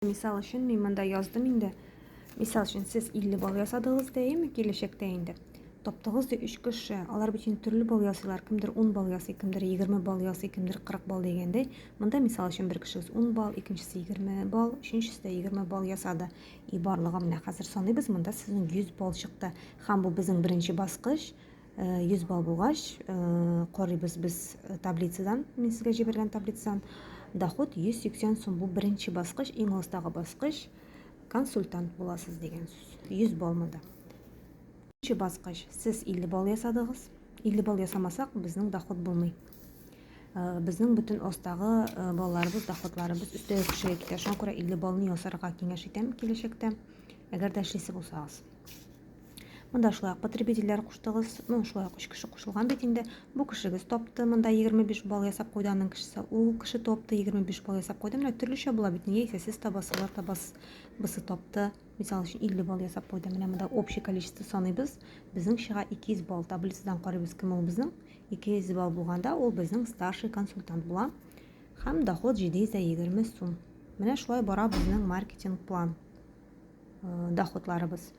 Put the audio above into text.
Мисал өчен, мин монда яздым инде. Мисал өчен, сез 50 балл ясадыгыз дәеме киләчәктә инде. Таптыгыз ди өч кеше. Алар бит инде төрле балл ясыйлар. Кемдер 10 балл ясый, кемдер 20 балл ясый, кемдер 40 балл дигәндәй. Монда мисал өчен бер кешегез 10 балл, икенчесе 20 балл, өченчесе дә 20 балл ясады. И барлыгы менә хәзер саныйбыз, монда сезнең 100 балл чыкты. Һәм бу безнең беренче баскыч. 100 балл булгач, карыйбыз без таблицадан, мин сезгә җибәргән таблицадан. Доход 180 сум. Бу беренче баскыч, иң астагы баскыч. Консультант буласыз дигән сүз. 100 балл монда. Беренче баскыч. Сез 50 балл ясадыгыз. 50 балл ясамасак, безнең доход булмый. Безнең бөтен астагы балларыбыз, доходларыбыз өстәге кешегә китә. Шуңа күрә 50 баллны ясарга киңәш итәм киләчәктә, әгәр дә эшлисе булсагыз. Монда шулай ук потребительләр куштыгыз. Ну, шулай ук өч кеше кушылган бит инде. Бу кешегез тапты, монда 25 балл ясап куйды аның кешесе. Ул кеше тапты, 25 балл ясап куйды. Менә төрлечә була бит. Яисә сез табасыз, алар табасыз. Бусы тапты. Мисал өчен 50 балл ясап куйды. Менә монда общий количество саныйбыз. Безнең чыга 200 балл. Таблицадан карыйбыз, кем ул безнең. 200 балл булганда, ул безнең старший консультант була. Һәм доход 720 сум. Менә шулай бара безнең маркетинг план. Доходларыбыз.